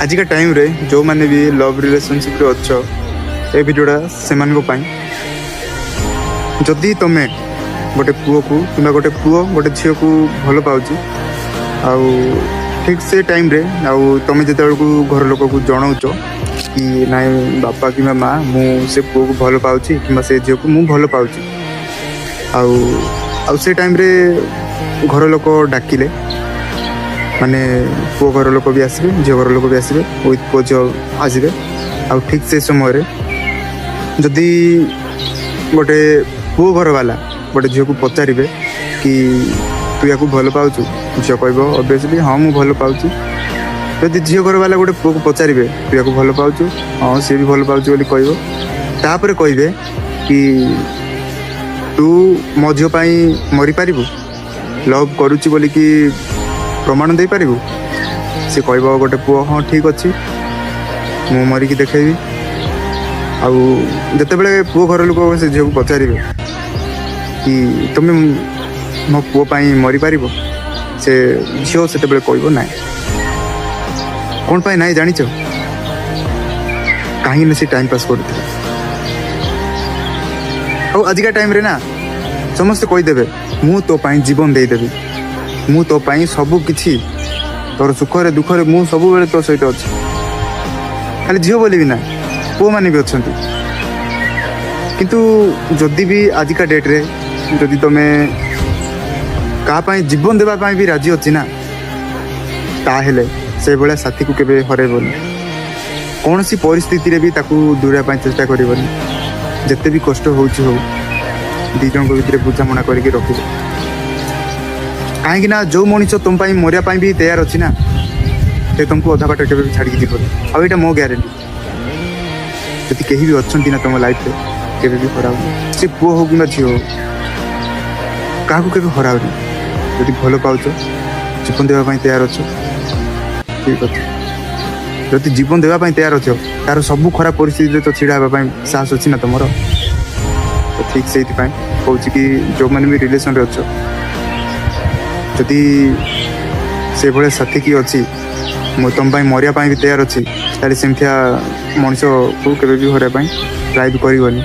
ଆଜିକା ଟାଇମ୍ରେ ଯେଉଁମାନେ ବି ଲଭ୍ ରିଲେସନସିପ୍ରେ ଅଛ, ଏ ଭିଡ଼ିଓଟା ସେମାନଙ୍କ ପାଇଁ। ଯଦି ତମେ ଗୋଟେ ପୁଅକୁ କିମ୍ବା ଗୋଟେ ପୁଅ ଗୋଟେ ଝିଅକୁ ଭଲ ପାଉଛି ଆଉ ଠିକ୍ ସେ ଟାଇମ୍ରେ ଆଉ ତମେ ଯେତେବେଳକୁ ଘର ଲୋକକୁ ଜଣାଉଛ କି ନାଇଁ ବାପା କିମ୍ବା ମା, ମୁଁ ସେ ପୁଅକୁ ଭଲ ପାଉଛି କିମ୍ବା ସେ ଝିଅକୁ ମୁଁ ଭଲ ପାଉଛି, ଆଉ ଆଉ ସେ ଟାଇମ୍ରେ ଘର ଲୋକ ଡାକିଲେ, ମାନେ ପୁଅ ଘର ଲୋକ ବି ଆସିବେ, ଝିଅ ଘର ଲୋକ ବି ଆସିବେ, ୱିଥ୍ ପୁଅ ଝିଅ ଆସିବେ। ଆଉ ଠିକ୍ ସେ ସମୟରେ ଯଦି ଗୋଟେ ପୁଅ ଘର ବାଲା ଗୋଟେ ଝିଅକୁ ପଚାରିବେ କି ତୁ ୟାକୁ ଭଲ ପାଉଛୁ? ଝିଅ କହିବ, ଅବଭିୟସଲି ହଁ, ମୁଁ ଭଲ ପାଉଛି। ଯଦି ଝିଅ ଘର ବାଲା ଗୋଟେ ପୁଅକୁ ପଚାରିବେ, ତୁ ୟାକୁ ଭଲ ପାଉଛୁ? ହଁ, ସିଏ ବି ଭଲ ପାଉଛି ବୋଲି କହିବ। ତାପରେ କହିବେ କି ତୁ ମୋ ଝିଅ ପାଇଁ ମରିପାରିବୁ? ଲଭ୍ କରୁଛି ବୋଲିକି ପ୍ରମାଣ ଦେଇପାରିବୁ? ସେ କହିବ ଗୋଟେ ପୁଅ, ହଁ, ଠିକ୍ ଅଛି, ମୁଁ ମରିକି ଦେଖେଇବି। ଆଉ ଯେତେବେଳେ ପୁଅ ଘର ଲୋକ ସେ ଝିଅକୁ ପଚାରିବେ କି ତୁମେ ମୋ ପୁଅ ପାଇଁ ମରିପାରିବ? ସେ ଝିଅ ସେତେବେଳେ କହିବ ନାଇଁ। କ'ଣ ପାଇଁ ନାଇଁ ଜାଣିଛ? କାହିଁକି ନା ସେ ଟାଇମ୍ ପାସ୍ କରୁଥିଲା। ଆଉ ଆଜିକା ଟାଇମ୍ରେ ନା ସମସ୍ତେ କହିଦେବେ, ମୁଁ ତୋ ପାଇଁ ଜୀବନ ଦେଇଦେବି, ମୁଁ ତୋ ପାଇଁ ସବୁ କିଛି, ତୋର ସୁଖରେ ଦୁଃଖରେ ମୁଁ ସବୁବେଳେ ତୋ ସହିତ ଅଛି। ଖାଲି ଝିଅ ବୋଲି ବି ନା, ପୁଅମାନେ ବି ଅଛନ୍ତି। କିନ୍ତୁ ଯଦି ବି ଆଜିକା ଡେଟ୍ରେ ଯଦି ତମେ କାହା ପାଇଁ ଜୀବନ ଦେବା ପାଇଁ ବି ରାଜି ଅଛି ନା, ତାହେଲେ ସେଇଭଳିଆ ସାଥିକୁ କେବେ ହରେଇବନି। କୌଣସି ପରିସ୍ଥିତିରେ ବି ତାକୁ ଦୂରେଇବା ପାଇଁ ଚେଷ୍ଟା କରିବନି। ଯେତେ ବି କଷ୍ଟ ହେଉଛି ହଉ, ଦୁଇ ଜଣଙ୍କ ଭିତରେ ବୁଝାମଣା କରିକି ରଖିବ। କାହିଁକି ନା ଯୋଉ ମଣିଷ ତୁମ ପାଇଁ ମରିବା ପାଇଁ ବି ତୟାର ଅଛି ନା, ସେ ତୁମକୁ ଅଧା ବାଟରେ କେବେ ବି ଛାଡ଼ିକି ଯିବନି। ଆଉ ଏଇଟା ମୋ ଗ୍ୟାରେଣ୍ଟି। ଯଦି କେହି ବି ଅଛନ୍ତି ନା ତମ ଲାଇଫରେ, କେବେ ବି ହରାଉନି। ସେ ପୁଅ ହଉ କିମ୍ବା ଝିଅ ହଉ, କାହାକୁ କେବେ ହରାଉନି। ଯଦି ଭଲ ପାଉଛ, ଜୀବନ ଦେବା ପାଇଁ ତୟାର ଅଛ, ଠିକ୍ ଅଛି। ଯଦି ଜୀବନ ଦେବା ପାଇଁ ତୟାର ଅଛ, ତାର ସବୁ ଖରାପ ପରିସ୍ଥିତିରେ ତ ଛିଡ଼ା ହେବା ପାଇଁ ସାହସ ଅଛି ନା ତମର? ତ ଠିକ୍ ସେଇଥିପାଇଁ କହୁଛି କି ଯେଉଁମାନେ ବି ରିଲେସନରେ ଅଛ, ଯଦି ସେଭଳିଆ ସାଥୀ କିଏ ଅଛି, ମୁଁ ତମ ପାଇଁ ମରିବା ପାଇଁ ବି ତୟାର ଅଛି, ତାହେଲେ ସେମିତିଆ ମଣିଷକୁ କେବେ ବି ହରାଇବା ପାଇଁ ଟ୍ରାଏ ବି କରିବନି।